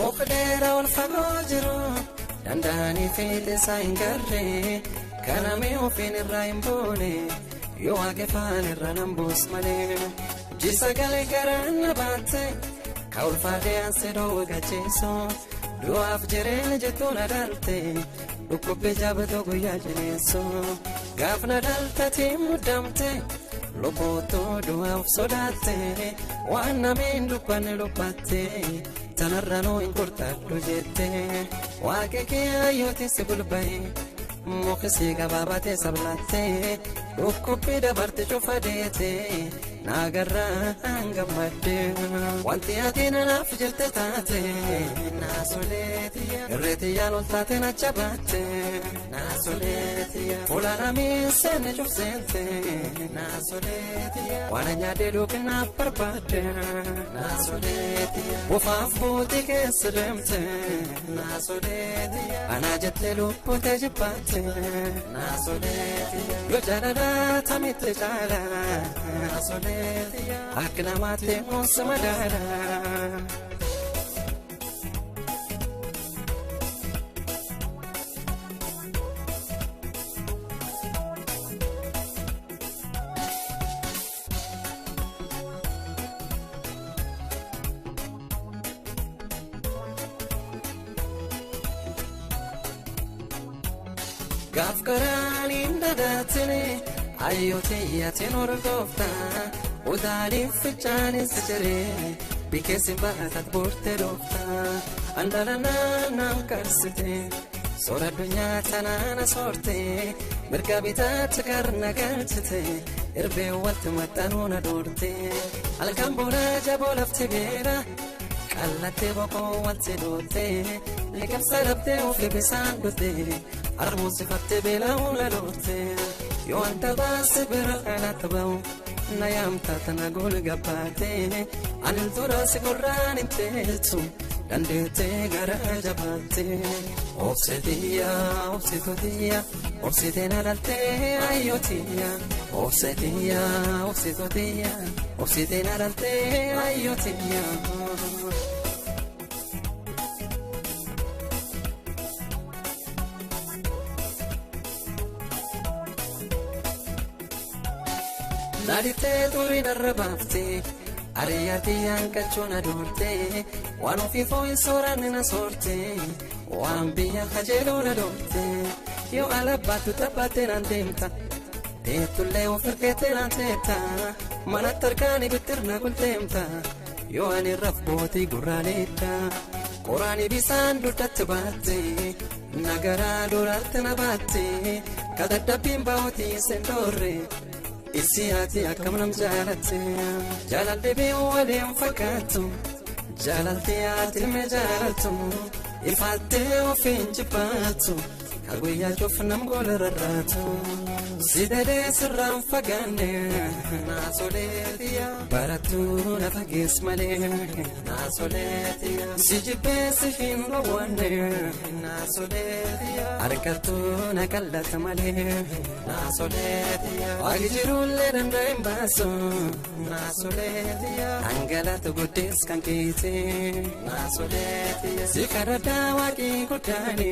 Muka dheeraa ol fagoo jiru danda'anii fiixee isaa hin garre kanamee ofiin irraa hin boone yoo waaqeffaan irra nan buus malee. Jisagalee garaan na baatte ka ulfaatee aansee dhoowwe gacheessu du'aaf jireenya jettuu na dhalte dhukkubbii jaabatoo guyyaa jireessu gaaf na dhaltatii muddamte lubbuutuu du'aaf sodaatte waan nameen dubbanne lubbatte tanarra nuu hin kurtadhu jette waaqe kee hayyooti si bulba'e mukisii gabaabatee sablatte dhukkubbii dabarte cufa deete naagarraan gammadde wanti ati nanaaf jette taate naasoleetiya irreetiyyaan ol taate na jabaatte naasoleetiya fuula namiin seenne cufseente naasoleetiya waan nyaadde dhuukinaaf barbaadde naasoleetiya buufaaf buutii keessa deemte naasoleetiya anaa jettee lubbuutee jibbaatte naasoleetiya yoo jaalalaa tamitti caala naasoleetiya. Akka namaatti muuse madaala. Gaaf karaan hin dadaatini ayyootii yaatiin hordofta. Utaaleen fichaanis jiree bikeessi baatat boortee dhoofta andala naannaan karsite soora addunyaa tanaana soorte mirga bitaatti garna galchite irbee walti maxxanuu na dhoorte halkan boonaa jaboo lafti beera qallattee boqoo walti dhootte liqimsa dhabdee ofi bisaan dhute armuusifattee beela'uu na dhoorte yoo wanta baase bira kanatti ba'u. Na yaamta tana golga baate ani dura si gurraan hin teessu dandeettee gara jabaatte obseetiyya obseetotiyya obseetee na dhaltee ayyootiyya obseetiyya obseetotiyya obseetee na dhaltee ayyootiyya. Naaditee xurii narra baaftee ariyyaatii hanqachuu na doortee waan ofii fooyin sooranne na soortee waan biyya kajeeluu na doortee yoo alabbaattu taphattee naan deemta teettullee of hirkeettee naan teetta manatti harkaan ibittirna gulteemta yoo ani raf bootii gurraaleedha qoraanii bisaan dugdatti baatte nagaraa duraatti na baatte kadhadhabbiin baa'ootii seen doorre. Issi ati akkam nam jaalatte jaalalli bee waliin fakkaattu jaalalti ati me jaalattu ifaattee ofiin jibbaattu ka guyyaa cuuf nam gola rarraatu si dadee sirraan fagaanne naasoleetiya barattuu na fagees malee naasoleetiya si jibbee si hin dhowwanne naasoleetiya harkattuu na qallata malee naasoleetiya waaqi jirullee danda'e hin baasu naasoleetiya dhangala'aa guddees kan keete naasoleetiya si kadhadhaa waaqii guddaani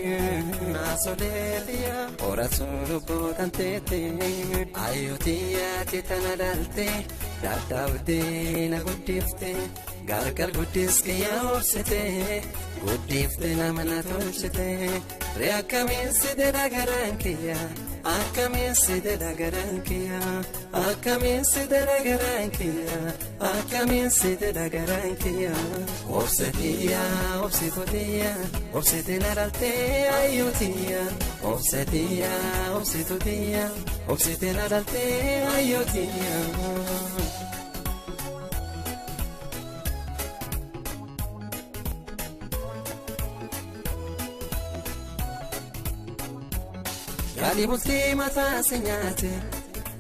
naasoleetiya horatu lubbuu kan teete ayyootii tana dhalte dadhabdee na guddifte gargar guddis kiyya obsite guddifte nama na tolchite ree akkamiin si dedha garaan kiyya akkamiin si dedha garaan kiyya akkamiin si dedha garaan kiyya akkamiin si dedha garaan kiyya obsetiyya obsitotiyya obsite na dhaltee ayyootiyya obsetiyya obsitotiyya obsite na dhaltee ayyootiyya. Yaali bultii mataa si nyaate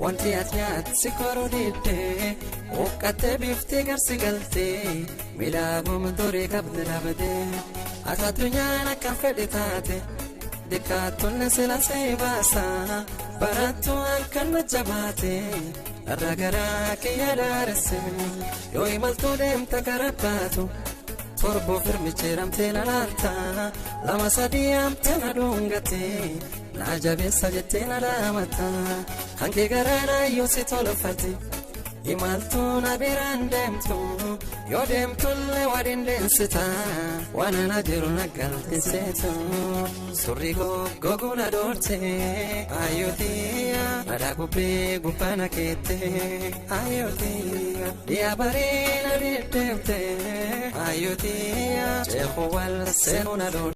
wanti ati nyaate si koruu diddee huqqattee biiftee garsi galtee miidhaguma durii qabde dhabdee ati addunyaan akka fedhe taate dikkaattoonni sila see baasa barattuu akka na jabaate irra garaa kiyya daaresse yoo imaltuu deemta gara baatu Torbo firmicheeramtee na laalta lama sadii amtee na dhungate na jabeessa jettee na dhaamata hanqee garaa yoo si tolfate imaltuu na biraan deemtu yoo deemtullee waliin deensita waan ana jiru na galteesseetu surri goggoguu na doorte ayyootiya madaa gubbee gubbaa na keette ayyootiya dhiyaa baree na deddeebte ayyootiya ceekuu wal seenuu na doorte.